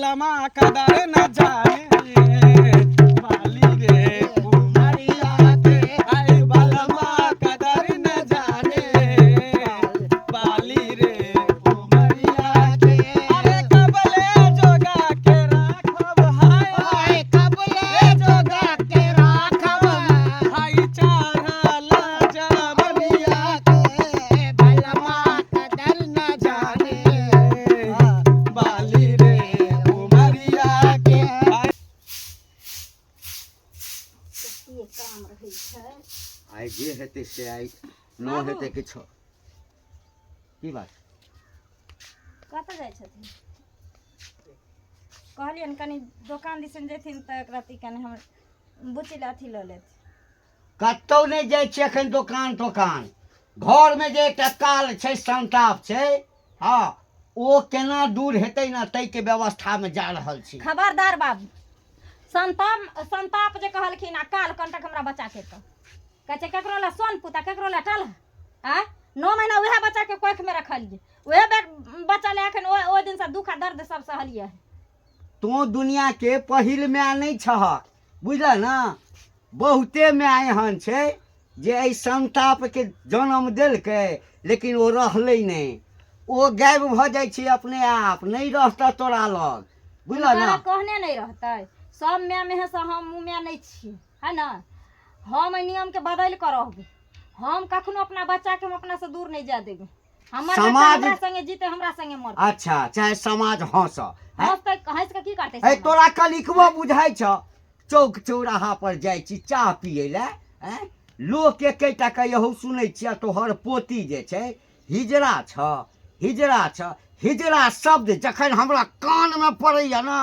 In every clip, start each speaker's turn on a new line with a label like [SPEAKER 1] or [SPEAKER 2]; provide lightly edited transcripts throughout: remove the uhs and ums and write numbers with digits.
[SPEAKER 1] लमा कदर न जाने बाली रे उमरिया के आई बलमा कदर न जाने बाली रे उमरिया के। अरे कबले जोगा के राखब हाय
[SPEAKER 2] हाय कबले जोगा के राखब
[SPEAKER 1] हाय चढ़ल जवनिया
[SPEAKER 2] के भलमा कदर न जाने
[SPEAKER 1] बाली रे उमरिया के हाय।
[SPEAKER 3] कते काम रहै छै।
[SPEAKER 4] आइ जे हेतै से आइ न हेतै किछो। की बात?
[SPEAKER 3] कतऽ जाइ छथिन? कहलियनि कनि दोकान दिसन जेथिन तऽ एकरा ती कनि हमर बुच्ची लए अथी लऽ लेत।
[SPEAKER 4] कतहु नहि जाइ छियै एखन दोकान तोकान। घरमे जे एकटा काल छै, संताप छै, हँ, ओ केना दूर हेतै ने ताहिके व्यवस्थामे जा रहल छी।
[SPEAKER 3] खबरदार बाबू, संताप संताप जे कहलखिन आ काल कंटक हमरा बच्चाके तऽ कहै छै ककरो लए सोन पुता ककरो लए टल आँय। 9 महीना उएह बच्चाके कोखिमे रखलियै, उएह बच्चा लए एखन ओहि दिनसँ दुःख आ दर्द सब सहलियै।
[SPEAKER 4] तोँ दुनियाके पहिल माय नहि छहक, बुझलह ने? बहुते माय एहन छै जे एहि संतापके जन्म देलकै, लेकिन ओ रहलै नहि, ओ गायब भऽ जाइ छै अपने आप, नहि रहतह तोरा लग, बुझलह ने?
[SPEAKER 3] हुनकरा कहने नहि रहतै। सब माय मेहे से हम माय नहि छी, है ने? हम एहि नियमके बदलि कऽ रहबै। हम कखनो अपना बच्चाके हम अपनासँ दूर नहि जाय देबै। हमर बच्चा
[SPEAKER 4] समाज
[SPEAKER 3] हमरा संगे जीते, हमरा संगे मरतै।
[SPEAKER 4] अच्छा, चाहे समाज हँस।
[SPEAKER 3] हँसतै, हँसि कऽ की करतै
[SPEAKER 4] हे
[SPEAKER 3] समाज?
[SPEAKER 4] तोरा कलिकबो बुझाइ छौ? चौक चौराहा पर जाइ छी चाह पियै लए, आँय, लोक एकेटा के यहू सुनै छियै, तोहर पोती जे छै हिजड़ा छ, हिजड़ा छ। हिजड़ा शब्द जखन हमरा कानमे पड़ैया ने,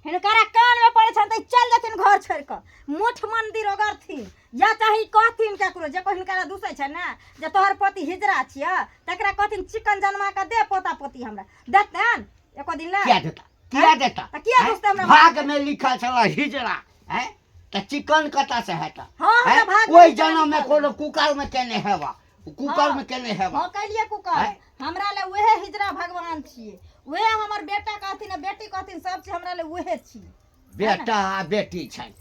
[SPEAKER 3] हिनकरा कानमे पड़ै छनि तऽ ई चलि जेथिन घर छोड़ि कऽ, मुठ मंदिर ओगरथिन, या चाहे कहथिन ककरो जे कोइ हिनकरा दूसै छै ने जे तोहर पोती हिजड़ा छियै, तकरा कहथिन चिकन जनमा कऽ दे पोता पोती हमरा देतनि एको दिन
[SPEAKER 4] किया
[SPEAKER 3] ले
[SPEAKER 4] देता, किया देता?
[SPEAKER 3] तऽ किया
[SPEAKER 4] आँय?
[SPEAKER 3] दुसतै हमरा?
[SPEAKER 4] भाग में लिखल छल हिजड़ा, हैं, तऽ चिकन कतऽ से हेता?
[SPEAKER 3] हाँ, हमरा
[SPEAKER 4] हैं?
[SPEAKER 3] भाग में
[SPEAKER 4] ओहि
[SPEAKER 3] हिजड़ा
[SPEAKER 4] जन्म में
[SPEAKER 3] लिखल।
[SPEAKER 4] कोनो कुकर में केने हेबा, कुकर में केने हेबा।
[SPEAKER 3] हाँ, कैलियै कुकर।
[SPEAKER 4] आँय?
[SPEAKER 3] हमरा ले उहे हिजड़ा भगवान छियै, उहे हमर बेटा कहथिन आ बेटी कहथिन, सब चीज हमरा ले उहे छियै।
[SPEAKER 4] बेटा आ बेटी छनि।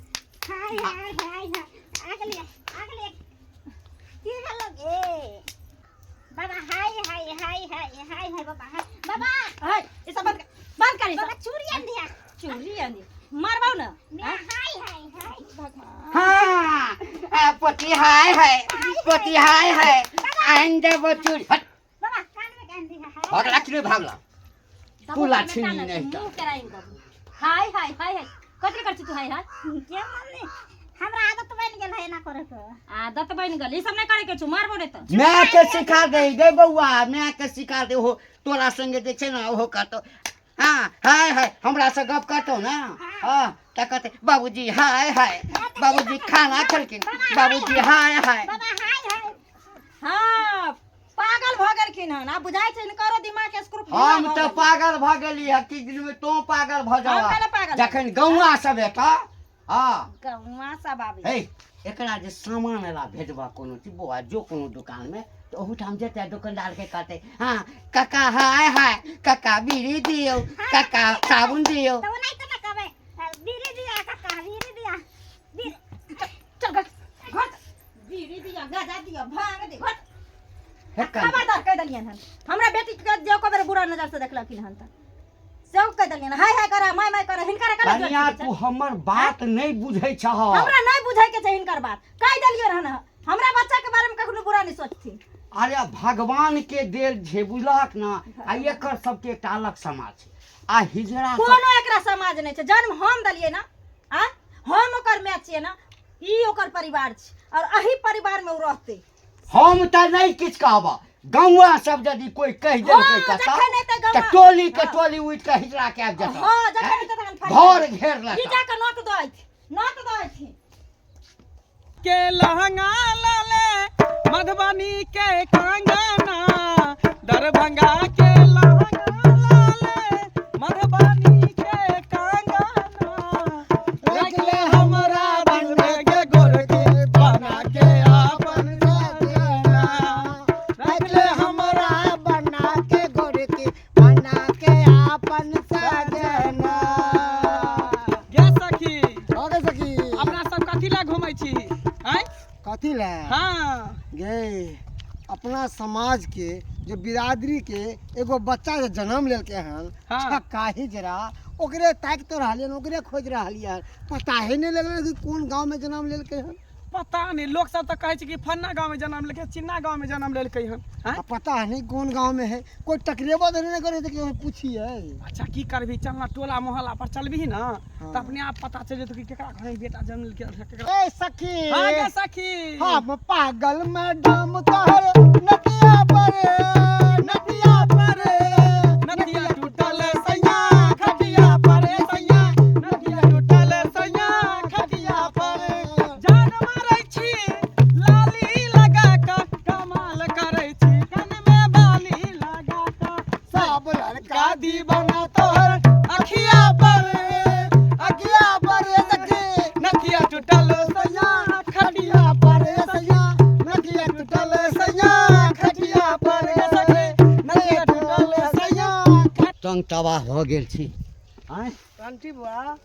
[SPEAKER 5] हाय हाय हाय हाय, आ गेलियै आ गेलियै। की भेलो गे बाबा? हाय हाय हाय हाय हाय हाय बाबा, हाय बाबा।
[SPEAKER 3] हाय, ई सब बंद कर, बंद कर ई
[SPEAKER 5] बाबा
[SPEAKER 3] सब।
[SPEAKER 5] चूड़ी आन दिया।
[SPEAKER 3] चूड़ी आन दिया, मारबाउ ने।
[SPEAKER 5] मैं हाय हाय हाय।
[SPEAKER 3] भगवान।
[SPEAKER 4] हाँ, आ, पोती हाय हाय, पोती हाय हाय, आनि देबो चूड़ी। हट।
[SPEAKER 5] बाबा कान में कान दिया हाय।
[SPEAKER 4] भगला कि नहि भागला?
[SPEAKER 3] दबो
[SPEAKER 4] तू
[SPEAKER 3] के
[SPEAKER 4] लक्ष्मी
[SPEAKER 3] बेटा ने,
[SPEAKER 4] नहि
[SPEAKER 3] तू
[SPEAKER 4] तऽ।
[SPEAKER 3] मुँह कराइन दबो। हाय हाय हाय हाय कथी कर छी तू हाय हाय?
[SPEAKER 5] के मम्मी, हमरा आदत बन गेल है एना करे के।
[SPEAKER 3] आदत बनि गेल। ई सब नहि करे के छौ, मारबो नहि तऽ।
[SPEAKER 4] माय के सिखा दे गे बौआ, माय के सिखा दे। ओहो तोरा संगे जे छै ने, ओहो कहतौ हाँ हाय हाय, हमरा से गप करतौ ने, हाँ, तऽ कहतै बाबूजी हाय हाय, बाबूजी खाना खेलखिन, बाबूजी हाय हाय।
[SPEAKER 5] बाबा हाय हाय।
[SPEAKER 3] हाँ, पागल भऽ गेलखिन हन आब, बुझाइ छै हिनकरो दिमाग के स्क्रू ढीला
[SPEAKER 4] हम
[SPEAKER 3] भऽ
[SPEAKER 4] तऽ
[SPEAKER 3] गेलै।
[SPEAKER 4] पागल भऽ गेली हँ किछु दिनमे, तोँ पागल भऽ
[SPEAKER 3] हम काहे पागल?
[SPEAKER 4] जाबह जखन गौआ सब एतऽ। हँ,
[SPEAKER 3] गौआ सब आबै।
[SPEAKER 4] हे, एकरा जे सामान ला भेजबह कोनो चीज बौआ, जो कोनो दोकानमे तऽ ओहूठाम जेतै, दोकानदारके कहतै हँ काका हाय हाय, काका बीड़ी दियौ, काका साबुन दियौ।
[SPEAKER 5] तऽ ओनाहिते ने कहबै, बीड़ी दिया काका, बीड़ी दिया, बीड़ी।
[SPEAKER 3] चल घर घर, बीड़ी दिया, गाजा दिया, भांग दे, घर।
[SPEAKER 4] हे कान।
[SPEAKER 3] खबरदार कहि देलियनि हन, हमरा बेटी के जे एको बेर बुरा नजर से देखलखिन हन तऽ सेहो कहि देलियनि हाय हाय करे, माय माय करे, हिनकर केना जोर
[SPEAKER 4] कनिया
[SPEAKER 3] छीकै छै?
[SPEAKER 4] तू हमर बात नहि बुझै छह।
[SPEAKER 3] हमरा नहि बुझै के छै हिनकर बात। कहि देलियनि हन, हमरा बच्चा के बारे में कखनो बुरा नहि सोचथिन।
[SPEAKER 4] अरे भगवान के देल छै, बुझलहक ने? आ एकर सबके एकटा अलग समाज छै आ हिजड़ा सब
[SPEAKER 3] कोनो एकरा समाज नहि छै। जन्म हम देलियै ने, आ हम ओकर माय छियै ने, ई ओकर परिवार छै और एही परिवार में ओ रहतै।
[SPEAKER 4] हम तऽ नहि किछु कहबह, गौआ सब यदि कोई कहि देलकै
[SPEAKER 3] हाँ,
[SPEAKER 4] कतऽ
[SPEAKER 3] जखन एतै गौआ-
[SPEAKER 4] तऽ टोली के
[SPEAKER 3] हाँ।
[SPEAKER 4] टोली उठि कऽ हिजड़ा के आबि जेतौ।
[SPEAKER 3] हाँ, जखन एतै तखन फाड़ि
[SPEAKER 4] घर
[SPEAKER 3] देबै।
[SPEAKER 4] घेर
[SPEAKER 3] ई
[SPEAKER 4] लेतौ।
[SPEAKER 3] जाकऽ नोत दऽ अइथिन, नोत दऽ अइथिन।
[SPEAKER 1] के लहंगा लाले मधुबनी के कंगना, दरभंगा के लहंगा लाले मधुबनी के कंगना, रख ले हमरा दिल में के गोरकी बना के आपन सजना, रख ले हमरा
[SPEAKER 2] बना के गोरकी बना के आपन सजना। ले।
[SPEAKER 1] हाँ।
[SPEAKER 2] गे अपना समाज के जो बिरादरी के एगो बच्चा जे जन्म लेलकै हन।
[SPEAKER 1] हाँ।
[SPEAKER 2] छक्का हिजड़ा ओकरे ताकि तो रहलियै हन, ओकरे खोजि रहलियै हन, पता ही नहि लगलै कि कोन गाँव में जन्म लेलकै हन।
[SPEAKER 1] पता नहीं, लोग सब तो कहै छै कि फन्ना गाँव में जन्म लेलकै, चिन्ना गाँव में जन्म लेलकै हन। आँय?
[SPEAKER 2] आ पता नहीं कोन गाँव में है, कोई टकरेबो तऽ नहि करै छै कि हम पूछियै।
[SPEAKER 1] अच्छा की करबही, चलना टोला मोहल्ला पर चलबही ना।
[SPEAKER 2] हाँ।
[SPEAKER 1] तऽ अपने आप पता चलि जेतौ कि केकरा घर बेटा जन्म लेलकै, केकरा।
[SPEAKER 2] ए सखी।
[SPEAKER 1] हाँ गे सखी।
[SPEAKER 2] हम पागल मैडम तोहर नदिया पर, नदिया पर,
[SPEAKER 1] नदिया टूटल सैया खटिया पर, सैया नदिया टूटल सैया खटिया पर, जान मारै छी लाली लगा कऽ, कमाल करै छी कान में बाली लगा कऽ,
[SPEAKER 2] सब लड़का
[SPEAKER 1] का दीवाना तोहर अखिया पर,
[SPEAKER 2] अगिया पर सखी।
[SPEAKER 1] नथिया टूटल सैया खटिया पर,
[SPEAKER 2] सैया नदिया टूटल सैया खटिया पर,
[SPEAKER 1] सखी नथिया टूटल सैया।
[SPEAKER 4] तंग तबाह भऽ गेल छी। आँय?
[SPEAKER 2] आंटी बुआ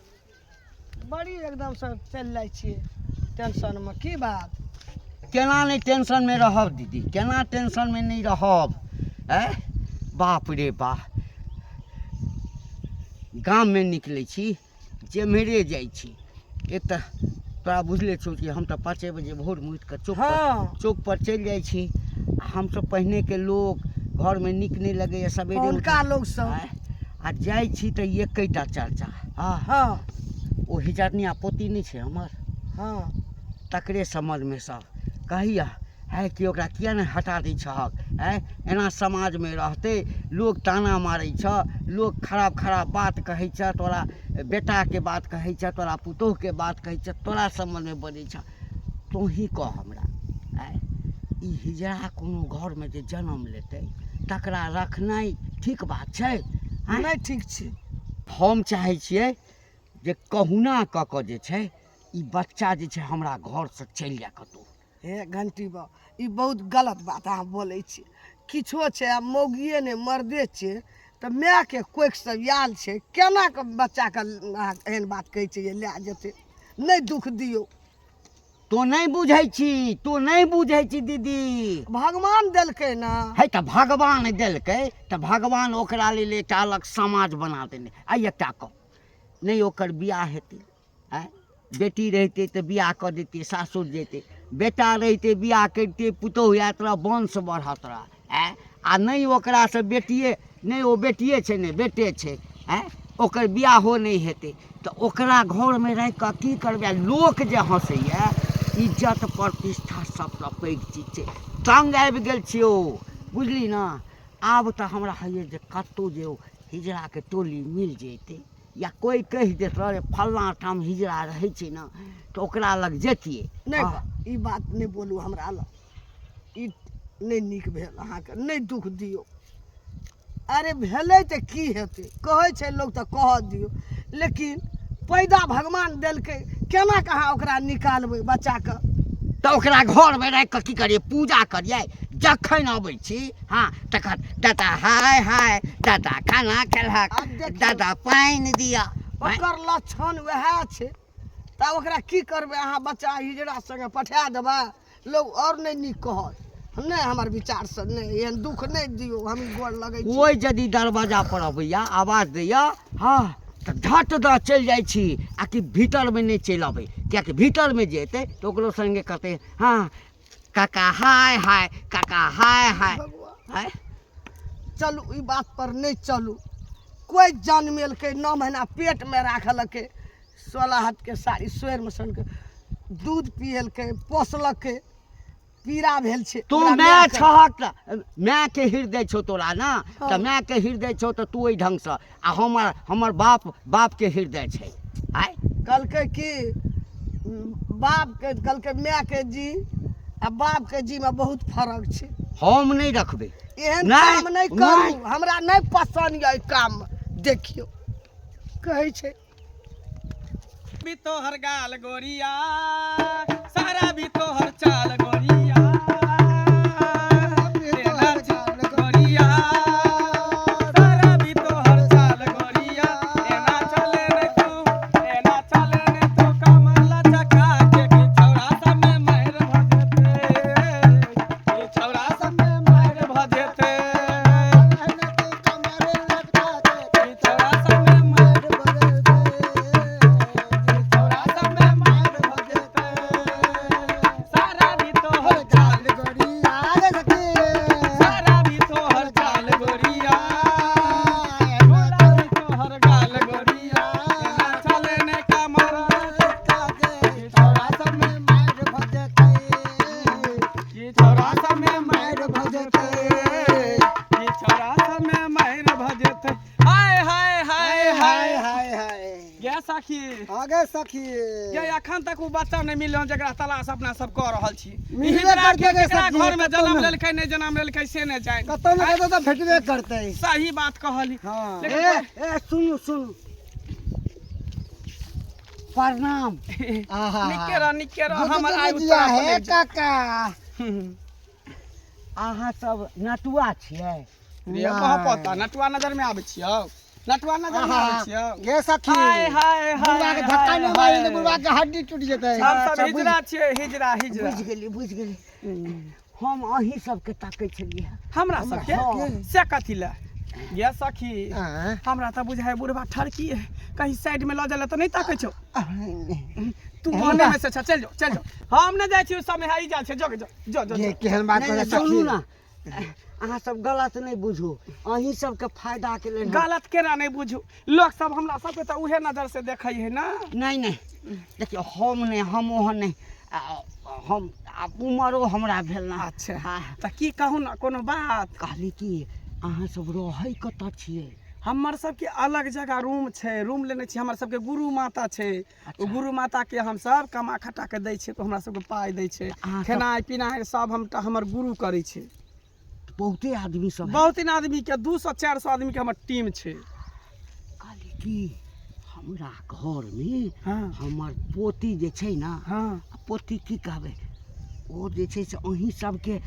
[SPEAKER 2] बड़ी एकदमसँ चलि जाइ छियै टेंशनमे, की बात?
[SPEAKER 4] केना नहि टेंशनमे रहब दीदी, केना टेंशनमे नहि रहब? आँय बाप रे बाप, गाममे निकलै छी, जेम्हरे जाइ छी, एक तऽ तोरा बुझले छौ कि हम तऽ 5 बजे भोरमे उठि कऽ चौक पर
[SPEAKER 2] हँ
[SPEAKER 4] चौक पर चलि जाइ छी। आ हमसब पहिनेके लोक, घरमे नीक नहि लगैए सवेरे
[SPEAKER 2] हुनका लोकसँ।
[SPEAKER 4] आँय? आ जाइ छी तऽ एकेटा चर्चा। हँ।
[SPEAKER 2] हँ।
[SPEAKER 4] ओ हिजरनिया पोती नहि छै हमर?
[SPEAKER 2] हँ।
[SPEAKER 4] तकरे सम्बन्धमे सब कहैया है कि ओकरा किया नहि हटा दै छहक? आँय, एना समाजमे रहतै? लोक ताना मारै छऽ, लोक खराब खराब बात कहै छऽ, तोरा बेटाके बात कहै छऽ, तोरा पुतोहुके बात कहै छऽ, तोरा सम्बन्धमे बजै छऽ। तोँही कह हमरा, आँय, ई हिजड़ा कोनो घरमे जे जन्म लेतै तकरा रखनाइ ठीक बात छै? आँय?
[SPEAKER 2] नहि ठीक छै।
[SPEAKER 4] हम चाहै छियै जे कहुना कऽ कऽ जे छै ई बच्चा जे छै हमरा घरसँ चलि जाय कतहु।
[SPEAKER 2] हे घंटी बा, ई बहुत गलत बात अहाँ बोलै छी। किछो छै, आब मौगिए नहि मर्दे छै तऽ मायके कोखिसँ आयल छै, केना कऽ बच्चाके अहाँ एहन बात कहै छियै जे लए जेतै? नहि दुःख दियौ।
[SPEAKER 4] तू नहि बुझै छी, तू नहि बुझै छी दीदी।
[SPEAKER 2] भगवान देलकै ने।
[SPEAKER 4] है तऽ भगवान देलकै तऽ भगवान ओकरा लेल एकटा अलग समाज बना देने। आ एकटा कह नहि, ओकर बियाह हेतै? आँय, बेटी रहितै तऽ बियाह कऽ दैतियै, सासुर जैतै। बेटा रहितै, बियाह करितै, पुतोहु आयत रह, वंश बढ़त रह। आँय, आ नहि ओकरासँ बेटिए नहि, ओ बेटिए छै नहि बेटे छै। आँय, ओकर बियाहो नहि हेतै तऽ ओकरा घरमे राखि कऽ की करबै? आ लोक जे हँसैए, इज्जत प्रतिष्ठा सबसँ पैघ चीज छै। तङ्ग आबि गेल छियै ओ, बुझली ने? आब तऽ हमरा होइए जे कतहु जे ओ हिजड़ाके टोली मिल जैतै या कोइ कहि देत रे फल्लाँ ठाम हिजड़ा रहै छै ने, तऽ ओकरा लग जैतियै।
[SPEAKER 2] नहि।
[SPEAKER 4] हँ।
[SPEAKER 2] ई बात नहि बोलू हमरा लग, ई नहि नीक भेल अहाँके। नहि दुःख दियौ। अरे भेलै तऽ की हेतै? कहै छै लोक तऽ कहऽ दियौ, लेकिन पैदा भगवान देलकै, केना कऽ अहाँ ओकरा निकालबै बच्चाके?
[SPEAKER 4] तऽ ओकरा घरमे राखि कऽ की करियै? पूजा करियै? जखन अबै छी, हँ, तखन दादा हाय हाय, दादा खाना खेलहक?
[SPEAKER 2] आब देखियौ।
[SPEAKER 4] दादा पानि दिअ।
[SPEAKER 2] ओकर लक्षण वएह छै, तऽ ओकरा की करबै अहाँ? बच्चा हिजड़ा संगे पठा देबै, लोग आओर नहि नीक कहत। नहि, हमर विचारसँ नहि, एहन दुःख नहि दियौ, हम गोर लगै छी।
[SPEAKER 4] कोइ यदि दरवाजा पर अबैया, आवाज दैया, हँ, तऽ झट दऽ चलि जाइ छी आ कि भीतरमे नहि चलि अबै, किएकि भीतरमे जे एतै तऽ ओकरो सङ्गे कहतै, हँ काका हाय हाय, काका हाय हाय।
[SPEAKER 2] भगवान।
[SPEAKER 4] आँय?
[SPEAKER 2] चलू, ई बात पर नहि चलू। कोइ जन्मेलकै, 9 महीना पेटमे राखलकै, 16 हाथके साड़ी सोरिमे सनके दूध पियलकै, पोसलकै, पीड़ा भेल छै।
[SPEAKER 4] तू
[SPEAKER 2] ओकरा
[SPEAKER 4] माय
[SPEAKER 2] मायके।
[SPEAKER 4] छहक तऽ मायके हृदय छौ तोरा ने, तऽ
[SPEAKER 2] हँ।
[SPEAKER 4] मायके हृदय छौ तऽ तू ओहि ढङ्गसँ, आ हमर हमर बाप बापके हृदय छै। आँय?
[SPEAKER 2] कहलकै कि बापके, कहलकै मायके जी आ बापके जीमे बहुत फरक छै।
[SPEAKER 4] हम नहि रखबै।
[SPEAKER 2] एहन
[SPEAKER 4] नहि,
[SPEAKER 2] काम नहि करू।
[SPEAKER 4] नहि।
[SPEAKER 2] हमरा नहि पसन्द यऽ एहि काम। देखियौ, कहै छै
[SPEAKER 1] भी तोहर गाल गोरिया, सारा भी तोहर चाल गोरिया, तेरा गोरिया, सारा भी तोहर चाल गोरिया, एना चले ने तू, एना चले ने तू कमर लचका के, कि छौड़ा सब में मारि भऽ जेतै। सखी।
[SPEAKER 6] आगे सखी।
[SPEAKER 1] ये अखन तक उ बच्चा नहीं मिलल हन जकरा तलाश अपना सब कऽ रहल छी।
[SPEAKER 6] मिलबे
[SPEAKER 1] हिजड़ा
[SPEAKER 6] करतै
[SPEAKER 1] के
[SPEAKER 6] गे
[SPEAKER 1] केकरा
[SPEAKER 6] सखी,
[SPEAKER 1] घर में
[SPEAKER 6] कतौ
[SPEAKER 1] जन्म
[SPEAKER 6] ने।
[SPEAKER 1] लेलकै नहि जन्म लेलकै से नहि जानि।
[SPEAKER 6] कतौ ने कतौ तऽ भेटबे करतै।
[SPEAKER 1] सही बात कहली।
[SPEAKER 6] हँ।
[SPEAKER 1] लेकिन
[SPEAKER 4] ए ए, सुनू सुनू, प्रणाम।
[SPEAKER 6] आहा।
[SPEAKER 1] निके रह, निके रह,
[SPEAKER 6] गुड
[SPEAKER 1] हमर
[SPEAKER 6] गुड
[SPEAKER 1] आयु
[SPEAKER 6] जिया
[SPEAKER 1] तोरा पर
[SPEAKER 6] हे
[SPEAKER 1] लागि जाय।
[SPEAKER 6] काका।
[SPEAKER 4] अहाँ सब नटुआ छियै?
[SPEAKER 1] रे कह पता नटुआ नजर में आबै छियौ, नटुआ नजर में आबै छियौ।
[SPEAKER 6] गे सखी,
[SPEAKER 1] हाय हाय
[SPEAKER 6] बुढ़वा के
[SPEAKER 1] हाय
[SPEAKER 6] धक्का नहि मारी तऽ
[SPEAKER 1] हाय।
[SPEAKER 6] बुढ़वा के हड्डी टूटि जेतै।
[SPEAKER 1] हम सब हिजड़ा छियै, हिजड़ा हिजड़ा।
[SPEAKER 4] बुझि गेली बुझि गेली, हम अहीं सबके ताकै छलियै।
[SPEAKER 1] हमरा सबके? से कथी लए गे सखी?
[SPEAKER 6] आँय?
[SPEAKER 1] हमरा तऽ बुझाइ बुढ़वा ठरकी है, कहीं साइड में लऽ जाय तऽ नहि ताकै छौ। तू ओने में से छ, चल जो चल जो, हम नहि जाइ छी सब में, है जाइ छै, जो जो जो जो।
[SPEAKER 6] गे केहन बात
[SPEAKER 4] नहि,
[SPEAKER 6] करै
[SPEAKER 4] नहि, सुनू
[SPEAKER 6] सखी।
[SPEAKER 4] ने, अहाँ सब गलत नहि बुझू, अहीं सबके फायदा के लेल हम-
[SPEAKER 1] गलत केना नहि बुझू, लोक सब हमरा सबके तऽ उहे नजर से देखै है ना।
[SPEAKER 4] नहि नहि, देखियौ हम नहि, हम ओहन नहि, हम आब उमरो हमरा भेल ना।
[SPEAKER 1] अच्छा।
[SPEAKER 4] हाँ।
[SPEAKER 1] तऽ की कहू ने, कोनो बात
[SPEAKER 4] कहली कि अहाँ सब रहै कतऽ छियै?
[SPEAKER 1] हमर सबके अलग जगह रूम छै, रूम लेने छी। हमर सबके गुरु माता छै, ओ गुरु माता के हम सब कमा खटा के दै छियै तऽ हमरा सबके पाइ दै छै।
[SPEAKER 4] अहाँ सब-
[SPEAKER 1] खेनाइ पिनाइ सब हम हमर गुरु करै छै।
[SPEAKER 4] बहुते आदमी सब है।
[SPEAKER 1] बहुत दिन आदमी के 200 400 आदमी के हमर टीम छै।
[SPEAKER 4] कहली कि हमरा घरमे
[SPEAKER 1] हाँ।
[SPEAKER 4] हमर पोती जे छै ने,
[SPEAKER 1] हाँ।
[SPEAKER 4] पोती की कहबै, ओ जे छै से अहीं सबके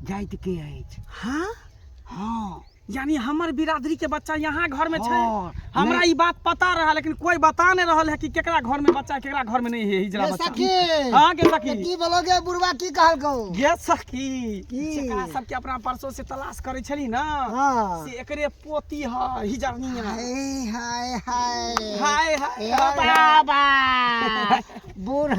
[SPEAKER 4] जातिके अछि।
[SPEAKER 1] हाँ?
[SPEAKER 4] हाँ।
[SPEAKER 1] यानी हमर बिरादरी के बच्चा यहाँ घर में छै?
[SPEAKER 4] हाँ।
[SPEAKER 1] हमरा
[SPEAKER 4] नहीं।
[SPEAKER 1] ई बात पता रहा, लेकिन कोई बता नहीं रहल है कि केकरा घर में बच्चा है, केकरा घर में नहीं है हिजड़ा
[SPEAKER 6] गे
[SPEAKER 1] बच्चा।
[SPEAKER 6] सखी।
[SPEAKER 1] हाँ गे सखी।
[SPEAKER 6] की बोलो गे बुढ़वा, की कहलकौ?
[SPEAKER 1] गे सखी,
[SPEAKER 6] की?
[SPEAKER 1] जेकरा सबके अपना परसों से तलाश करै छली ना,
[SPEAKER 6] हाँ।
[SPEAKER 1] से एकरे पोती है हिजरनिया।
[SPEAKER 6] हाय हाय हाय
[SPEAKER 1] हाय हाय
[SPEAKER 6] ए
[SPEAKER 1] हाय हाय।
[SPEAKER 6] बाबा बूढ़,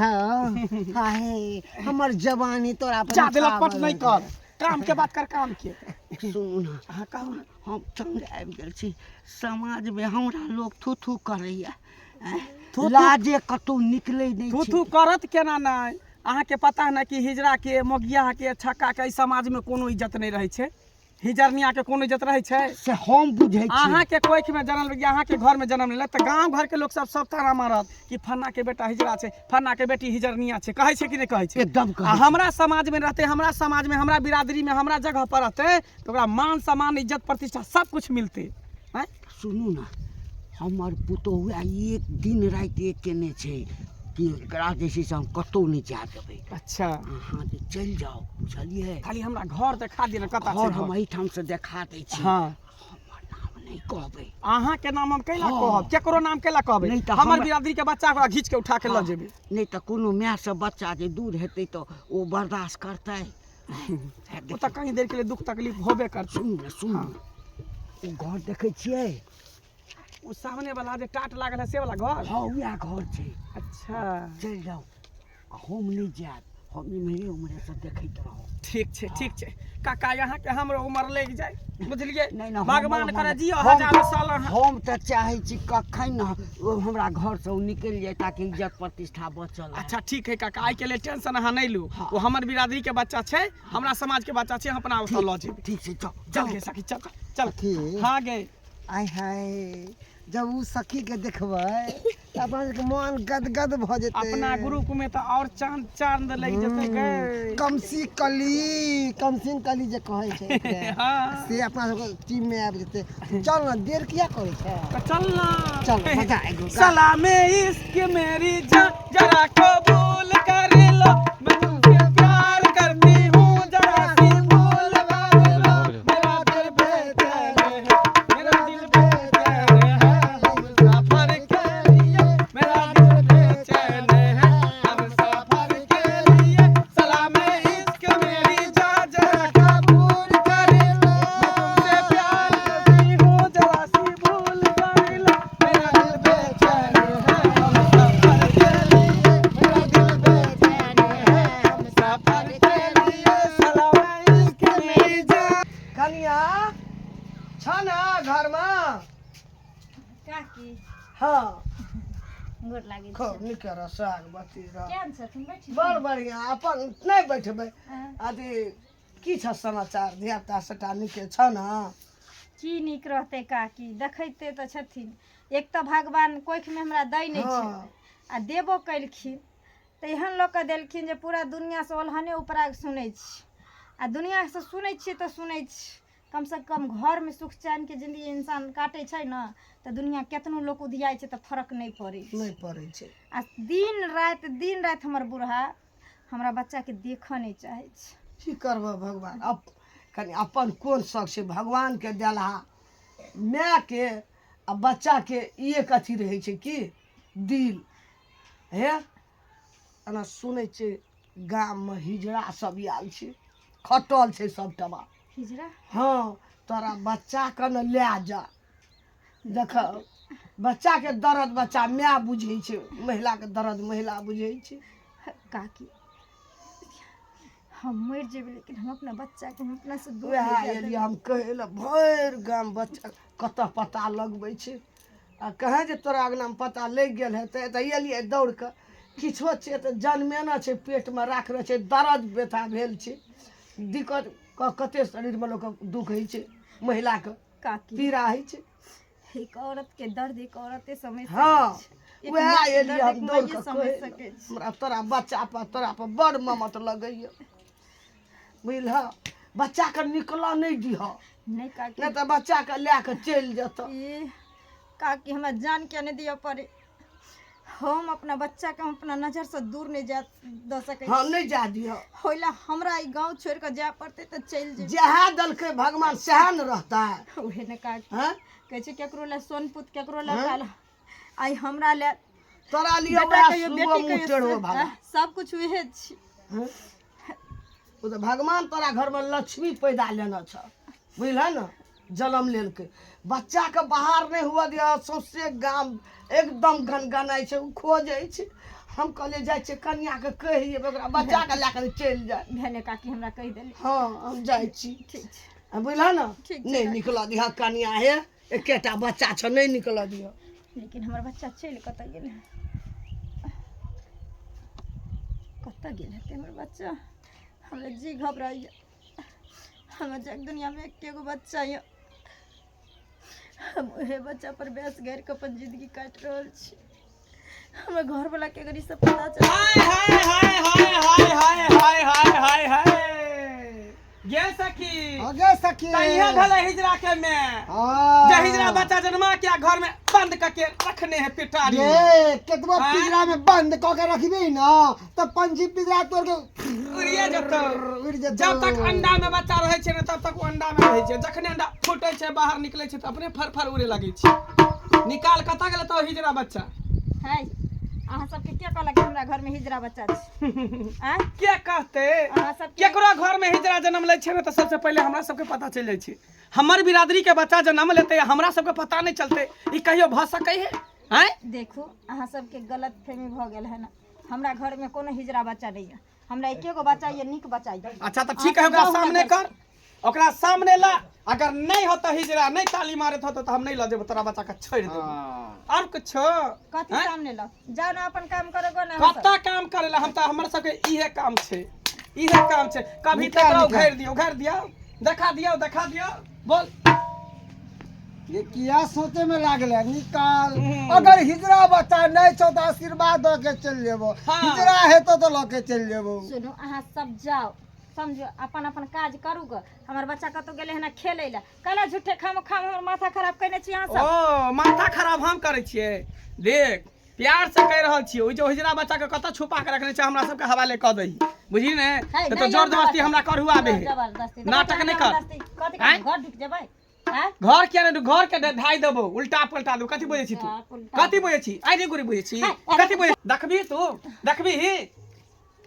[SPEAKER 6] हाय हमर जवानी तोरा पर
[SPEAKER 1] जा देला पट
[SPEAKER 6] निछावर
[SPEAKER 1] नहीं कर, काम के बात कर, काम के।
[SPEAKER 4] सुनू ने।
[SPEAKER 1] हाँ कहू ने।
[SPEAKER 4] हम तंग आबि गेल छी, समाजमे हमरा लोक थू थू करैया,
[SPEAKER 1] थू थू-
[SPEAKER 4] लाजे कतौ निकलै नहि
[SPEAKER 1] थू
[SPEAKER 4] छै।
[SPEAKER 1] थू करत केना नहि? अहाँके पता है ना कि हिजड़ा के, मोगिया के, छक्का के एहि समाज में कोनो इज्जत नहीं रहै छै। हिजरनिया के कोनो इज्जत रहै छै?
[SPEAKER 4] से हम बुझै छी।
[SPEAKER 1] अहाँ के कोख में जन्म लेलक, अहाँ के घर में जन्म लेलक तऽ गांव घर के लोक सब सब ताना मारत कि फन्ना के बेटा हिजड़ा छै, फन्ना के बेटी हिजरनिया छै। कहै छै कि नहि कहै छै?
[SPEAKER 4] एकदम कहै
[SPEAKER 1] आ
[SPEAKER 4] छै।
[SPEAKER 1] हमरा समाज में रहतै, हमरा समाज में, हमरा बिरादरी में, हमरा जगह पर रहतै तऽ ओकरा मान सम्मान इज्जत प्रतिष्ठा सब कुछ मिलतै। आँय?
[SPEAKER 4] सुनू ने, हमर पुतोहु आइ एक दिन राति एक केने छै कि एकरा जे छै से हम कतहु नहि जाय देबै।
[SPEAKER 1] अच्छा।
[SPEAKER 4] अहाँ जे चलि जाउ, बुझलियै?
[SPEAKER 1] खाली हमरा घर देखा दिअ ने, कतऽ छै
[SPEAKER 4] घर? हम
[SPEAKER 1] घर?
[SPEAKER 4] एहिठाम से देखा दै छी।
[SPEAKER 1] हाँ।
[SPEAKER 4] हमर नाम नहि कहबै।
[SPEAKER 1] अहाँ के नाम हम कैला
[SPEAKER 4] हाँ।
[SPEAKER 1] कहब? केकरो नाम कैला कहबै?
[SPEAKER 4] नहि तऽ
[SPEAKER 1] हमर
[SPEAKER 4] हमरा-
[SPEAKER 1] बिरादरी के बच्चा ओकरा घीच के उठा के लऽ जेबै।
[SPEAKER 4] नहि तऽ कोनो मायसँ बच्चा जे दूर हेतै तऽ ओ बर्दाश्त करतै?
[SPEAKER 1] ओ तऽ कहीं देर के लिए दुख तकलीफ होबे करतै।
[SPEAKER 4] सुनू ने सुनू, ओ घर देखै छियै?
[SPEAKER 1] ओ सामने वाला जे टाट लागल है से वाला घर?
[SPEAKER 4] हाँ, उएह घर छै।
[SPEAKER 1] अच्छा।
[SPEAKER 4] चलि जाउ, आ हम नहि जायब, हम इम्हरे उम्हरेसँ देखैत रहब।
[SPEAKER 1] ठीक छै, ठीक छै काका, यहाँ के हमरो उमर लागि जाय, बुझलियै?
[SPEAKER 4] नहि नहि,
[SPEAKER 1] भगवान
[SPEAKER 4] हमर-
[SPEAKER 1] करे जियो
[SPEAKER 4] हम-
[SPEAKER 1] हजारो साल अहाँ।
[SPEAKER 4] हम तऽ चाहै छी कखन ओ हमरा घरसँ ओ निकलि जाय ताकि इज्जत प्रतिष्ठा बचल रहए।
[SPEAKER 1] अच्छा ठीक है काका, आइ के लिए टेंशन अहाँ नहि लू।
[SPEAKER 4] हाँ।
[SPEAKER 1] ओ हमर बिरादरी के बच्चा छै, हमरा समाज के बच्चा छै, हम अपना ओतऽ लऽ जेबै।
[SPEAKER 4] ठीक छै, चल।
[SPEAKER 1] चल गे सखी, चल चल।
[SPEAKER 6] सखी।
[SPEAKER 1] हाँ गे।
[SPEAKER 6] आय हाय, जब उ सखी के देखबै तऽ अपना सबके मन गदगद भऽ जेतै।
[SPEAKER 1] अपना ग्रुप में तऽ और चांद चांद लागि जेतै गे।
[SPEAKER 6] कमसी कली, कमसिन कली जे कहै छै ओकरा,
[SPEAKER 1] हाँ।
[SPEAKER 6] से अपना सबके टीम में आबि जेतै। चल ने, देर किया करै छै?
[SPEAKER 1] तऽ चल ना।
[SPEAKER 6] चल, मजा आबि गेल।
[SPEAKER 1] सलामे इश्क मेरी जान जरा कबूल कर लो, मैं तुमसे प्यार करती हूँ जरा सी भूल कर लो, मेरा दिल बेचैन है, मेरा दिल बेचैन है हम सफर के लिए, मेरा दिल बेचैन है हम सफर के लिए, सलामे इश्क मेरी जान जरा कबूल कर लो, मैं तुमसे प्यार करती हूँ जरा सी भूल कर लो, मेरा दिल बेचैन है हम सफर के लिए, मेरा दिल बेचैन है हम सफर के लिए, सलामे इश्क मेरी जान।
[SPEAKER 2] कनिया छ ने घरमा?
[SPEAKER 3] काकी।
[SPEAKER 2] हाँ।
[SPEAKER 3] गोर लागै
[SPEAKER 2] खूब
[SPEAKER 3] छी।
[SPEAKER 2] नीक रह, सागवती रह।
[SPEAKER 3] केहन छथिन? बैठी।
[SPEAKER 2] बड़ बढ़िआँ। अपन नहि बैठबै।
[SPEAKER 3] हाँ।
[SPEAKER 2] अथी की छ समाचार? धियापुता सबटा नीके छ ने?
[SPEAKER 3] की नीक रहतै काकी, देखैते तऽ छथिन। एक तऽ भगवान कोखिमे हमरा दै नहि छै आ देबो केलखिन तऽ एहन लोकके देलखिन जे पूरा दुनिआँसँ ओलहने उपराग सुनै छी। आ दुनिआँसँ सुनै छियै तऽ सुनै छी, कमसँ कम घरमे सुख चैनके जिन्दगी इंसान काटै छै ने, तऽ दुनिआँ केतनो लोक उधियाइ छै तऽ फरक नहि पड़ै छै।
[SPEAKER 2] नहि पड़ै छै।
[SPEAKER 3] आ दिन राति हमर बूढ़ा हमरा बच्चाके देखऽ नहि चाहै छै।
[SPEAKER 2] की करबह भगवान, अब कनि अपन कोन शौक छै भगवानके देलहा मायके आ बच्चाके एक अथी रहै छै की दिल। हे एना सुनै छियै गाममे हिजड़ा सब आयल छै, खटल छै सबटमा
[SPEAKER 3] हिजड़ा।
[SPEAKER 2] हँ, तोरा बच्चाके ने लए जा। देख बच्चाके दर्द बच्चा माय बुझै छै, महिलाके दर्द महिला बुझै छै।
[SPEAKER 3] काकी हम मरि जेबै लेकिन हम अपना बच्चाके हम अपना से दूर
[SPEAKER 2] वएह
[SPEAKER 3] नहि जाय
[SPEAKER 2] एलियै
[SPEAKER 3] देबै।
[SPEAKER 2] हम कहै लए, भरि गाम बच्चा कतऽ पता लगबै छै आ कहें जे तोरा अङ्गनामे पता लागि गेल हेतै तऽ एलियै दौड़ कऽ। किछो छै तऽ जन्मेने छै, पेटमे राखने छै, दर्द व्यथा भेल छै, दिक्कत कते शरीरमे लोकके दुःख होइ छै, महिलाके
[SPEAKER 3] काकी
[SPEAKER 2] पीड़ा होइ छै।
[SPEAKER 3] एक औरत के दर्द एक औरते समझ सकै
[SPEAKER 2] हँ
[SPEAKER 3] छै। एक
[SPEAKER 2] वएह
[SPEAKER 3] माय के
[SPEAKER 2] एलियै
[SPEAKER 3] दर्द
[SPEAKER 2] हम
[SPEAKER 3] एक
[SPEAKER 2] दौड़
[SPEAKER 3] माइए
[SPEAKER 2] कऽ
[SPEAKER 3] समझ
[SPEAKER 2] कहै लए।
[SPEAKER 3] सकै छै।
[SPEAKER 2] हमरा तोरा बच्चा पर तोरा पर बड़ ममत लगैए, बुझलह? बच्चाके निकलऽ नहि दिहऽ।
[SPEAKER 3] नहि काकी,
[SPEAKER 2] नहि तऽ बच्चाके लए कऽ चलि जेतऽ।
[SPEAKER 3] ई काकी हमरा जान के नहि दिअ पड़े, हम अपना बच्चाके हम अपना नजरसँ दूर नहि जा दऽ सकै
[SPEAKER 2] हँ
[SPEAKER 3] छी।
[SPEAKER 2] नहि जा दिहऽ।
[SPEAKER 3] ओहि लए हमरा ई गाँव छोड़ि कऽ जाय पड़तै तऽ चलि जेबै।
[SPEAKER 2] जएह देलकै भगवान सएह ने रहतै।
[SPEAKER 3] उहे ने काकी
[SPEAKER 2] हँ
[SPEAKER 3] कहै छै केकरो लए सोनपुत केकरो लए काल, आइ हमरा लए
[SPEAKER 2] तोरा लिए
[SPEAKER 3] बेटा
[SPEAKER 2] वएह
[SPEAKER 3] कहियो
[SPEAKER 2] सुगो
[SPEAKER 3] बेटी
[SPEAKER 2] मुँह
[SPEAKER 3] कहियो
[SPEAKER 2] टेढ़ो भाला
[SPEAKER 3] सब कुछ उहे छी।
[SPEAKER 2] हँ? ओ तऽ भगवान तोरा घरमे लक्ष्मी पैदा लेने छ, बुझलह ने? जन्म लेलकै। बच्चाके बाहर नहि हुअ दिअ। सौंसे गाम एकदम गनगनाइ छै, ओ खोजै छै। हम कहलियै जाइ छियै कनिआँके कहि अयबै, ओकरा बच्चाके लए कऽ चलि जाय।
[SPEAKER 3] भेने काकी हमरा कहि देली।
[SPEAKER 2] हँ हम जाइ छी।
[SPEAKER 3] ठीक छै।
[SPEAKER 2] बुझलह ने?
[SPEAKER 3] ठीक छै
[SPEAKER 2] नहि
[SPEAKER 3] काकी।
[SPEAKER 2] निकलऽ दिहऽ कनिआँ, हे एकेटा बच्चा छ, नहि निकलऽ दिहऽ।
[SPEAKER 3] लेकिन हमर बच्चा चलि कतऽ गेल है? कतऽ गेल हेतै हमर बच्चा? हमरा जी घबराइए। हमर जग दुनियामे एके गो बच्चा यऽ, हम उहे बच्चा पर बेस गाड़ि कऽ अपन जिंदगी काटि रहल छी। हमर घरवला के अगर ई सब पता चल
[SPEAKER 1] हाय हाय हाय हाय हाय हाय हाय हाय हाय हाय गे सखी।
[SPEAKER 6] आगे सखी।
[SPEAKER 1] तहिया भेलै हिजरा के में
[SPEAKER 6] हाँ।
[SPEAKER 1] जे हिजरा बच्चा जन्मा के घर में बंद करके रखने है पिटारी।
[SPEAKER 6] ये केतबो
[SPEAKER 1] आँय?
[SPEAKER 6] पिंजरा में बंद क के रखबी ना त पंछी पिंजरा तोड़ के
[SPEAKER 1] उड़िए जेतौ।
[SPEAKER 6] उड़ जेतौ।
[SPEAKER 1] जब तक अंडा में बच्चा रहै छै ने तब तक ओ अंडा में रहै छै, जखने अंडा फूटै छै बाहर निकलै छै तऽ अपने फर फर उड़े लगै छै। निकाल कतऽ गेलै तो हिजरा बच्चा?
[SPEAKER 3] है अहाँ सबके के कहलक कि हमरा घरमे हिजरा बच्चा छै? आँय
[SPEAKER 1] के कहते?
[SPEAKER 3] अहाँ सबके
[SPEAKER 1] केकरो घर में हिजरा जन्म लै छै ने तऽ सबसे पहिले हमरा सबके पता चलि जाइ छै। हमर बिरादरी के बच्चा जन्म लेतै हमरा सबके पता नहि चलतै, ई कहियो भऽ सकै है? आँय
[SPEAKER 3] देखू अहाँ सबके गलत फहमी भऽ गेल है ने। हमरा घरमे कोनो हिजरा बच्चा नहि यऽ, हमरा एके गो बच्चा यऽ, नीक बच्चा यऽ।
[SPEAKER 1] अच्छा तऽ ठीक है, ओकरा सामने कर, ओकरा सामने ला। अगर नहीं होता हिजरा, नहीं ताली मारत होता तो हम नहीं लऽ जेबो, तोरा बच्चा के छोड़ि देबो। और कुछो?
[SPEAKER 3] कथी
[SPEAKER 1] आँय?
[SPEAKER 3] सामने लऽ जाउ ने, अपन काम करो गो ने अहाँ सब।
[SPEAKER 1] कत्ता काम करे ला? हम तऽ हमर सबके इहे काम छै, इहे काम छै। कभी
[SPEAKER 6] निकाल,
[SPEAKER 1] तकरा
[SPEAKER 6] निकाल।
[SPEAKER 1] उघारि दियौ, उघारि दियौ, देखा दियौ, देखा दियौ, बोल।
[SPEAKER 6] ये किया सोचे में लागल है? निकाल। अगर हिजरा बच्चा नहीं छौ तो आशीर्वाद दऽ के चलि जेबो।
[SPEAKER 1] हाँ।
[SPEAKER 6] हिजरा हेतौ तो लऽ के चलि जेबो।
[SPEAKER 3] सुनू अहाँ सब जाउ, समझो अपन अपन काज करू ग। हमर बच्चा कतौ गेलै हन खेलै लए, कैला झूठे खाम खाम हमर माथा खराब कयने छी अहाँ सब?
[SPEAKER 1] ओ माथा खराब हम करै छियै? देख प्यार से कहि रहल छियै, ओहि जे हिजरा बच्चा के कतऽ छुपा के रखने छै हमरा सबके हवाले कऽ दही, बुझली ने?
[SPEAKER 3] है,
[SPEAKER 1] तऽ
[SPEAKER 3] नहि
[SPEAKER 1] जोर जबरदस्ती
[SPEAKER 3] हमरा
[SPEAKER 1] हमरा करुआ दे।
[SPEAKER 3] जबरदस्ती
[SPEAKER 1] नाटक नहि कर।
[SPEAKER 3] जबरदस्ती कथी
[SPEAKER 1] आँय?
[SPEAKER 3] करबै? घर ढुकि जेबै? आँय?
[SPEAKER 1] घर किया नहि, घर के ढाई देबो, उल्टा पलटा देबो। कथी बुझै छी तू?
[SPEAKER 3] उल्टा पुल्टा।
[SPEAKER 1] कथी बुझै छी? आइ नहि गुरी बुझै छी?
[SPEAKER 3] है,
[SPEAKER 1] कथी बुझै? देखबी तू, देखबी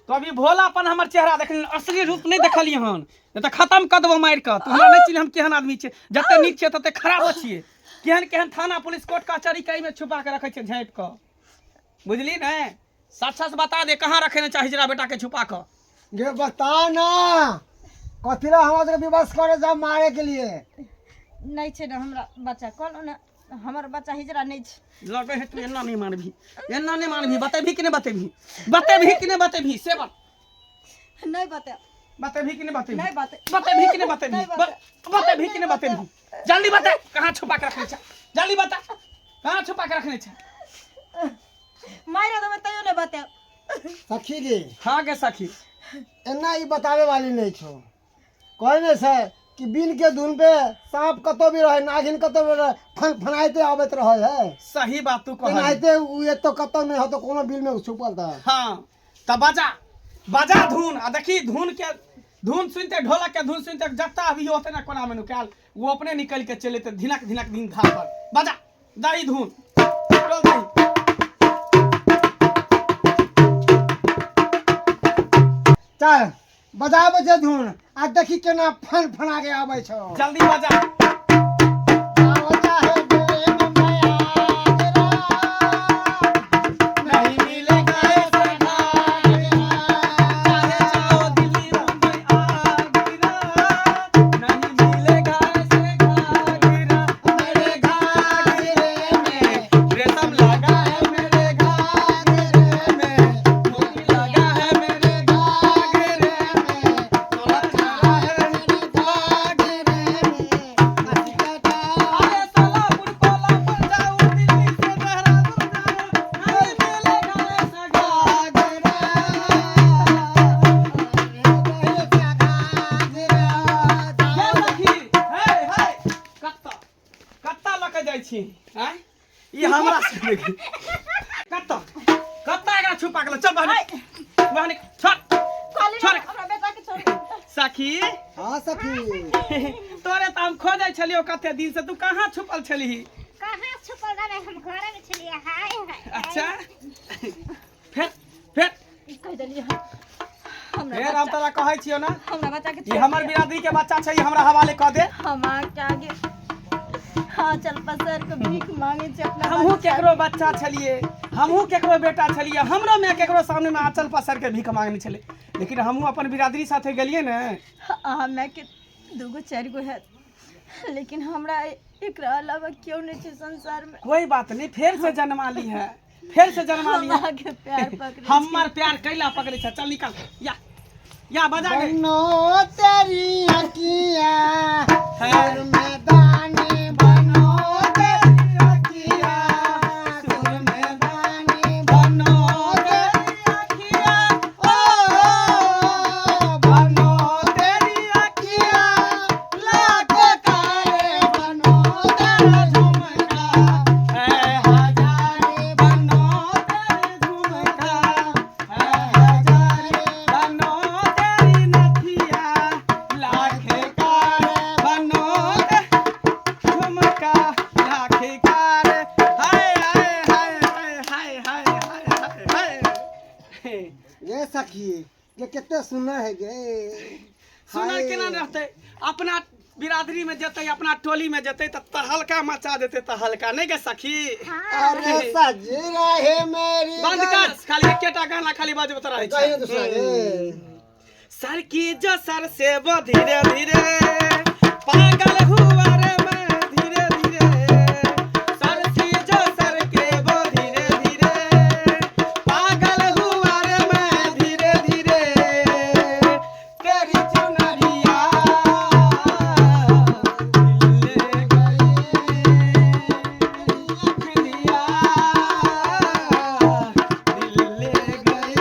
[SPEAKER 1] तो अभी भोलापन हमर चेहरा देखली, असली रूप नहि देखलियै हन, नहि तऽ खतम कऽ देबो मारि कऽ। तू हमरा नहि चिन्ह हम केहन आदमी छियै। जते नीक छियै तते खराबो छियै। केहन केहन थाना पुलिस कोर्ट कचहरी के एहिमे छुपा के रखै छियै झाँपि कऽ, बुझली ने? सच सच बता दे कहाँ रखे ने चाही हिजरा बेटा के छुपा कऽ।
[SPEAKER 6] गे बता ना, कथी ला हमरा सबके विवश करे जा मारे के लिए?
[SPEAKER 3] नहि छै ने हमरा बच्चा, कहलहुँ ने हमर बच्चा हिजरा नहि छै।
[SPEAKER 1] लगे है तू एना नहीं मानबी, एना नहीं मानबी। बतेबी कि नहीं बतेबी? बतेबी कि नहीं बतेबी से बात?
[SPEAKER 3] नहि बतायब।
[SPEAKER 1] बतेबही कि नहीं बतेबही?
[SPEAKER 3] नहीं बते।
[SPEAKER 1] बतेबही कि नहीं बतेबही?
[SPEAKER 3] नहीं बते।
[SPEAKER 1] बतेबही कि नहीं बतेबही? जल्दी बता, कहाँ छुपा के रखने छे? जल्दी बता, कहाँ छुपा के रखने छे?
[SPEAKER 3] मारि देबै तैयो नहि बतायब।
[SPEAKER 6] सखी गे।
[SPEAKER 1] हाँ गे सखी।
[SPEAKER 6] एना ई बतावे वाली नहीं छो। कहै ने छै कि बिन के धुन पे सांप कतौ भी रहे, नागिन कतौ भी रहे, फन फनाइते आबैत रहे है।
[SPEAKER 1] सही बात तू कहली।
[SPEAKER 6] एनाहिते उ एतौ कतौ नहि होतौ, कोनो बिल में छुपल तऽ।
[SPEAKER 1] हाँ तऽ बजा बजा धुन, आ देखी धुन के धुन सुनते, ढोलक के धुन सुनते जत्ता अभी होते ना कोना में नुकायल, वो अपने निकल के चले ते धिनक धिनक दिन धार पर। बजा दही धुन, चल दही।
[SPEAKER 6] चल बजाबै छै धुन, आ देखी केना फन फना के आबै छौ।
[SPEAKER 1] जल्दी बजा।
[SPEAKER 6] आओ चाहे दिल्ली मुंबई आगरा,
[SPEAKER 1] नहीं मिलेगा ऐसा घाघरा, चाहे जाओ दिल्ली मुंबई आगरा, नहीं मिलेगा ऐसे घाघरा। मेरे घाघरे में रेशम लगा है, मेरे घाघरे में मोती लगा है, मेरे घाघरे में सोना लगा है, मेरे घाघरे में। अरे सोलापुर कोल्हापुर जाओ, दिल्ली से देहरादून जाओ, नहीं मिलेगा ऐसा घाघरा। हे सखी, हे हे, कत्ता कत्ता लऽ के जाइ छी आँय? ई हमरा से देखी कत्ता कत्ता एकरा छुपा के ल चल बहनी, बहनी छोड़।
[SPEAKER 3] कहली
[SPEAKER 1] छोड़।
[SPEAKER 3] ने हमरा बेटा के छोड़।
[SPEAKER 1] सखी।
[SPEAKER 6] हाँ सखी।
[SPEAKER 1] तोरे तऽ हम खोजै छलियौ कते दिन से, तू कहाँ छुपल छलही?
[SPEAKER 5] कहाँ छुपल रहबै, हम घरे में छलियै। हाय हाय।
[SPEAKER 1] अच्छा फेर फेर
[SPEAKER 3] ई कहि देलियै हम। हमरा
[SPEAKER 1] फेर हम
[SPEAKER 3] बच्चा,
[SPEAKER 1] तोरा कहै छियौ ना,
[SPEAKER 3] हमरा बच्चा के
[SPEAKER 1] ई
[SPEAKER 3] छोड़
[SPEAKER 1] हमर
[SPEAKER 3] दिअ।
[SPEAKER 1] बिरादरी के बच्चा छै, ई हमरा हवाले कऽ दे।
[SPEAKER 3] हम अहाँके आगे हाँ चल पसर के भीख मांगे छी अपना
[SPEAKER 1] हमहूँ
[SPEAKER 3] बच्चा।
[SPEAKER 1] केकरो बच्चा छलियै, हमहूँ केकरो बेटा छलियै, हमरो माय केकरो सामने में आंचल पसर के भीख मांगने छलै, लेकिन हमहूँ अपन बिरादरी साथे गेलियै ने।
[SPEAKER 3] अहाँ माय के दूगो चारि गो हैत, लेकिन हमरा एकरा अलावा केओ नहि छै संसार में।
[SPEAKER 1] कोई बात नहीं, फेर से जन्मा ली है, फेर से जन्मा ली
[SPEAKER 3] हम
[SPEAKER 1] है।
[SPEAKER 3] अहाँके प्यार पकड़े छी।
[SPEAKER 1] हमर प्यार कैला पकड़े छै? चल निकल, या या बजा गे।
[SPEAKER 6] बनो तेरी अकिया
[SPEAKER 1] है।
[SPEAKER 6] सुर मैदानी, बनो तेरी अकिया सुर मैदानी,
[SPEAKER 1] बनो तेरी अखिया, ओ बनो तेरी अखिया, लाख कारे बनो तेरा झुमका है हजारे, बनो तेरे झुमका है हजारे, बनो तेरी नथिया लाख कारे, बनो झुमका लाख कारे, हाय हाय हाय हाय हाय हाय हाय हाय हाय।
[SPEAKER 6] ये सखी ये कते सुनर है गे।
[SPEAKER 1] सुनर
[SPEAKER 6] हाय।
[SPEAKER 1] केना रहतै? अपना बिरादरी में जेतै, अपना टोली में जेतै तऽ तहलका मचा देतै, तहलका नहि गे सखी?
[SPEAKER 6] अरे सज रहे मेरी।
[SPEAKER 1] बंद कर, खाली एकेटा गाना खाली बजबैत रहै
[SPEAKER 6] कहियो
[SPEAKER 1] छै।
[SPEAKER 6] दूसरा गे।
[SPEAKER 1] सर की जो सर से वो धीरे धीरे पागल हुआ रे मैं धीरे धीरे, सर की जो सर के वो धीरे धीरे पागल हुआ रे मैं धीरे धीरे, तेरी चुनरिया दिल ले गई दिया, दिल ले गई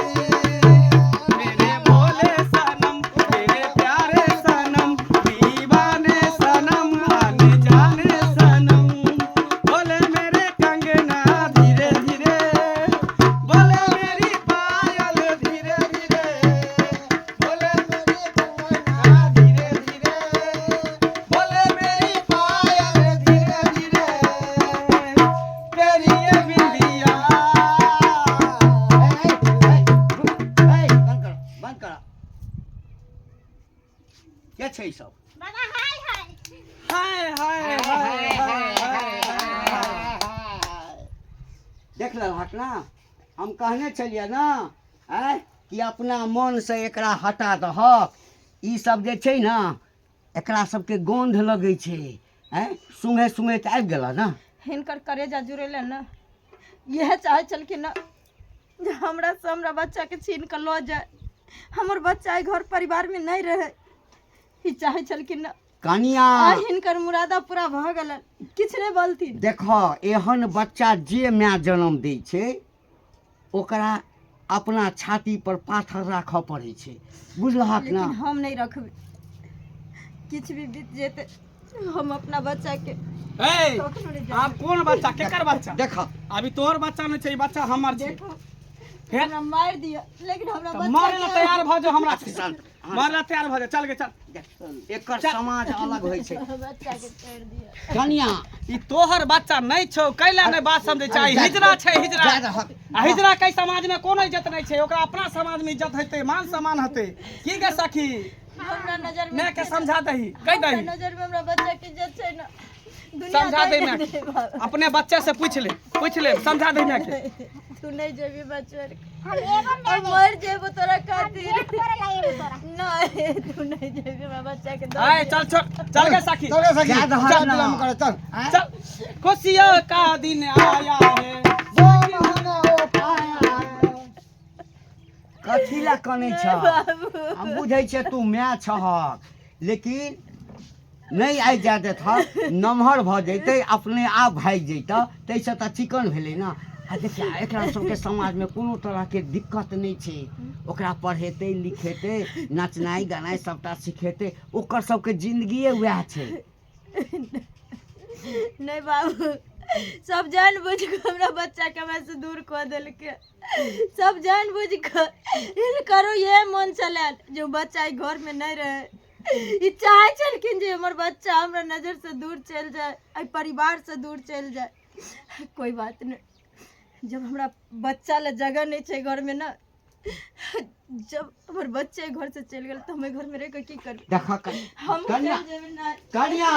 [SPEAKER 1] मेरे भोले सनम, मेरे प्यारे सनम, दीवाने सनम, आने जाने सनम, बोले मेरे कंगना धीरे धीरे, बोले मेरी पायल धीरे धीरे, बोले मेरी कंगना धीरे धीरे, बोले मेरी पायल धीरे धीरे, तेरी ये बिंदिया।
[SPEAKER 4] बंद करो, बंद करो। के छै ई सब?
[SPEAKER 5] बाबा हाय हाय।
[SPEAKER 1] हाय हाय हाय हाय हाय।
[SPEAKER 4] देख लेलहक ना, हम कहने छलियै ना आँय कि अपना मनसँ एकरा हटा दहक। ई सब जे छै ने, एकरा सबके गन्ध लगै छै। आँय, सुँघै सुँघैत आबि गेलह ने।
[SPEAKER 3] हिनकर करेजा जुड़ेले ने, इएह चाहै छलखिन ने जे हमरा से हमरा बच्चा के छीन कऽ लऽ जाय। हमर बच्चा एहि घर परिवारमे नहि रहै, ई चाहै छलखिन ने।
[SPEAKER 4] कनिया,
[SPEAKER 3] आ हिनकर मुरादा पूरा भऽ गेलनि, किछु नहि बोलथिन।
[SPEAKER 4] देख, एहन बच्चा जे माय जन्म दै छै ओकरा अपना छाती पर पाथर राखऽ पड़ै छै, बुझलहक ना?
[SPEAKER 3] लेकिन हम नहि रखबै, किछु भी बीत जेतै हम अपना बच्चा के
[SPEAKER 1] ए
[SPEAKER 3] कखनो नहि
[SPEAKER 1] आब कोन बच्चा, केकर बच्चा?
[SPEAKER 4] देख,
[SPEAKER 1] अभी तोहर बच्चा नहि छै, ई बच्चा हमर छै।
[SPEAKER 3] देखो,
[SPEAKER 1] फेर
[SPEAKER 3] हमरा मारि दिअ लेकिन हमरा
[SPEAKER 1] तऽ
[SPEAKER 3] बच्चा
[SPEAKER 1] मारे ला
[SPEAKER 3] के
[SPEAKER 1] तैयार भऽ जाओ, हमरा से मारे ला तैयार भऽ जाओ। चल गे चल।
[SPEAKER 4] एकर समाज अलग होइ छै।
[SPEAKER 3] बच्चा के छोड़ि दिअ।
[SPEAKER 4] कनिया,
[SPEAKER 1] ई तोहर बच्चा नहि छौ, कैला नहि बात समझै छै? ई हिजरा छै, हिजरा।
[SPEAKER 4] जा रहक।
[SPEAKER 1] आ हिजरा के समाज में कोनो इज्जत नहि छै, ओकरा अपना समाज में इज्जत हेतै, मान सम्मान हेतै की गे सखी?
[SPEAKER 3] हमरा नजर में
[SPEAKER 1] माय के समझा दही, कहि
[SPEAKER 3] हमरा
[SPEAKER 1] दही।
[SPEAKER 3] नजर में हमरा बच्चा के इज्जत छै ना, दुनिया
[SPEAKER 1] समझा दे
[SPEAKER 3] दै
[SPEAKER 1] माय
[SPEAKER 3] नहि
[SPEAKER 1] के।
[SPEAKER 3] बाबा।
[SPEAKER 1] अपने बच्चे से पूछ ले, पूछ ले, समझा दही माय के।
[SPEAKER 3] तू नहीं जेबी बच्चा,
[SPEAKER 5] हम एगो
[SPEAKER 3] हम मर जेबो तोरा खातिर।
[SPEAKER 5] भेंट करे ला एगो तोरा।
[SPEAKER 3] नहीं, तू नहीं जेबी, हमरा बच्चा के दऽ
[SPEAKER 1] आय
[SPEAKER 3] दिअ।
[SPEAKER 1] चल छोड़, चल गे सखी।
[SPEAKER 6] चल गे सखी,
[SPEAKER 4] जा रहक
[SPEAKER 6] चल
[SPEAKER 4] ना।
[SPEAKER 6] विलम्ब करे चल।
[SPEAKER 1] चल, खुशियों का दिन आया है।
[SPEAKER 6] जो महंगा ओ पाया है।
[SPEAKER 4] कथी लए कनै छ? हम बुझै छियै तू माय छहक, लेकिन नहि आइ जाय देतह, नमहर भऽ जैतै अपने आप भागि जैतह, ताहिसँ तऽ चिकन भेलै ने। आ देखिए, एकरा सबके समाजमे कोनो तरहके दिक्कत नहि छै, ओकरा पढ़ेतै लिखेतै, नचनाइ गनाइ सबटा सिखेतै, ओकर सबके जिन्दगिए वएह छै।
[SPEAKER 3] नहीं बाबू, सब जान बुझ के हमरा बच्चा के हमरा से दूर कऽ देलकै, सब जान बुझ के। हिनकरो इएह मन छलनि जे ओ बच्चा एहि घरमे नहि रहै। ई चाहै छलखिन जे हमर बच्चा हमरा नजर से दूर चलि जाय, एहि परिवार से दूर चलि जाय। कोई बात नहि, जब हमरा बच्चा लए जगह नहि छै घरमे ने, जब हमर बच्चे घर से चलि गेल तऽ हम एहि घरमे रहि कऽ की करबै?
[SPEAKER 4] देखऽ
[SPEAKER 3] हम
[SPEAKER 4] कनिया,
[SPEAKER 3] चलि जेबै। नहि
[SPEAKER 4] कनिया,